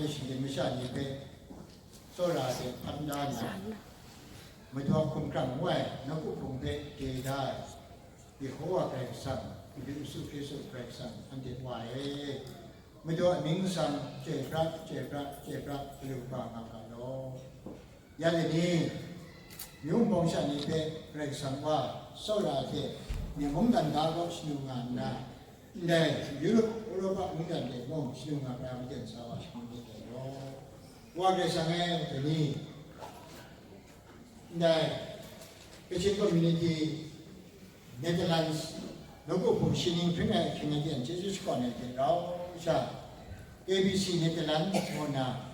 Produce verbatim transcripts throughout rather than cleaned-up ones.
Shinggyim masha ni hpe tsawra de hpan da nna, Madu a hkumhkrang ngu ai nawku hpung hpe chye da ai Yehowa Karai Kasang, Madu Yesu Hkristu Karai Kasang, anhte Wa e, Madu a mying nsang chyoi pra, chyoi pra, chyoi pra, galu kaba nga ga law. Ya ni ni, myu npawng sha ni hpe Karai Kasang Wa tsawra hte, ni mungdan ga kaw shanu nga nna, ndai Europe, Europa mungdan de mung shanu nga pra maten sa wa shanu myit dai law. Wa Karai Kasang e, dai ni, ndai Kachin Community Netherlands nawku hpung shi ning hpring ai ahkying aten chyeju shakawn ai hte rau sha, A B C Netherlands ngu nna,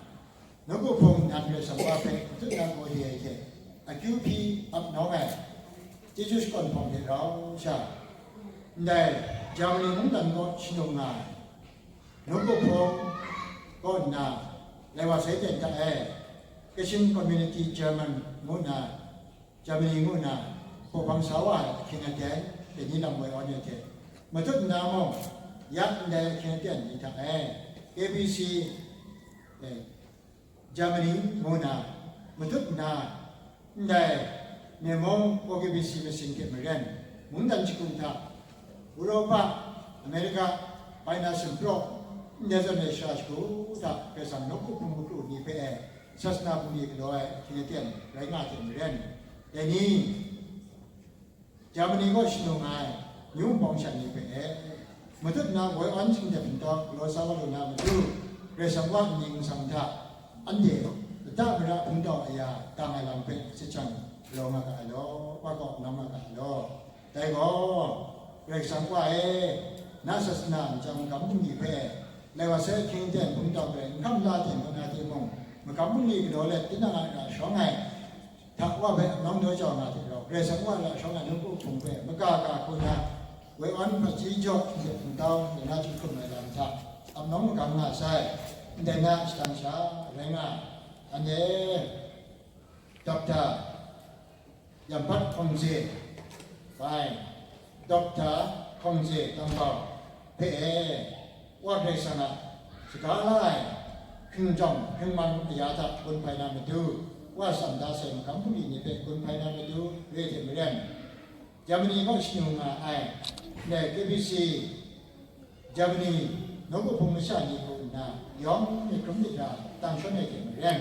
nawku hpung nan Karai Kasang Wa hpe matut na gaw di ai hte, akyu hpyi ap nawng ai chyeju shakawn hpawng hte rau sha, ndai Germany mungdan kaw shanung nga ai nawku hpung kaw nna, lai wa sai ten hta e, Kachin Community German ngu nna, Germany ngu nna hpaw hpang sa wa ai ahkying aten, dai ni lam woi awn ai hte, matut nna mung, ya ndai ahkying aten ni hta e, A B C, eh, Germany ngu nna matut nna, ndai myen mung O K B C masing hte maren, mungdan shagu hta, Europa, America, bai na sumpraw, ndai zawn ai sara shagu hta Karai Kasang nawku hpung makru ni hpe e, sasana bungli galaw ai ahkying aten rai nga hte maren, dai ni, Germany kaw shanu nga ai myu npawng sha ni hpe e, matut nna woi awn shingdep hpungtau galaw sa wa lu na matu, Karai Kasang Wa mying nsang hta anhte lata mara hpungtau aya dang ai lam hpe shajang galaw nga ga ai law, wa kaw nang nga ga ai law. Dai gaw, Karai Kasang Wa e, na sasana nchyang magam bungli hpe, lai wa sai ahkying aten hpungtau garai n hkam la ten kaw na timung, magam bungli galaw let tinang a ra shawng ai, hta wa hpe amnawng daw jau nga hte rau, Karai Kasang Wa ra shawng ai nawku hpung hpe maga ga hku na, woi awn hpaji jaw hte hpungtau, dai na chyum hkum ai lam hta, amnawng magam nga sai, ndai na shadang sha rai nga ai. Anhte, Doctor Yampat Hkawngze, bai, Doctor Hkawngze Tangbau hpe e, Wa Karai Kasang a saga la ai hkinjawng hkingmang aya hta gun hpai na matu, Wa sam da sai magam bungli ni hpe gun hpai na matu re hte maren, Germany kaw shanu nga ai, ndai K B C Germany nawku hpung masha ni hku nna yawng myit hkrum myit ra tang shawn ai hte maren,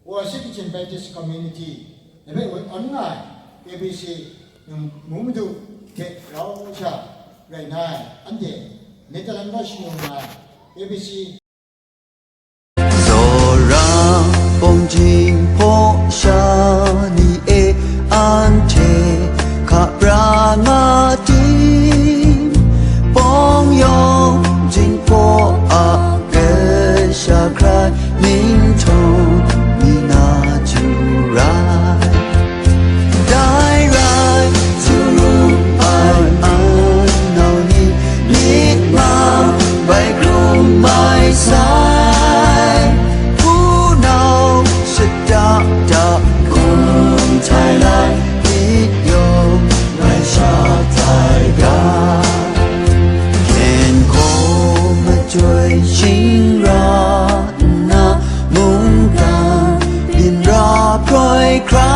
Worship Kitchen Baptist Community, na hpe woi awn nga ai A B C ngu madu hte rau sha rai nna, anhte Netherlands wa shanu nga ai A B C Tsawra pawng jinghpaw sha ni e, anhte hka pra nga tim, pawng yawng jinghpaw a kasha hkrai, myit htawng mi na chyu rai. Dai rai, tsun ai anau ni, myit mang bai hkrum mai sai. Hpunau shada da hkum htai lai, myit yawng rai sha tai ga. Hkyen hkaw majoi shing ra nna, mungkan byin ra hproi hkra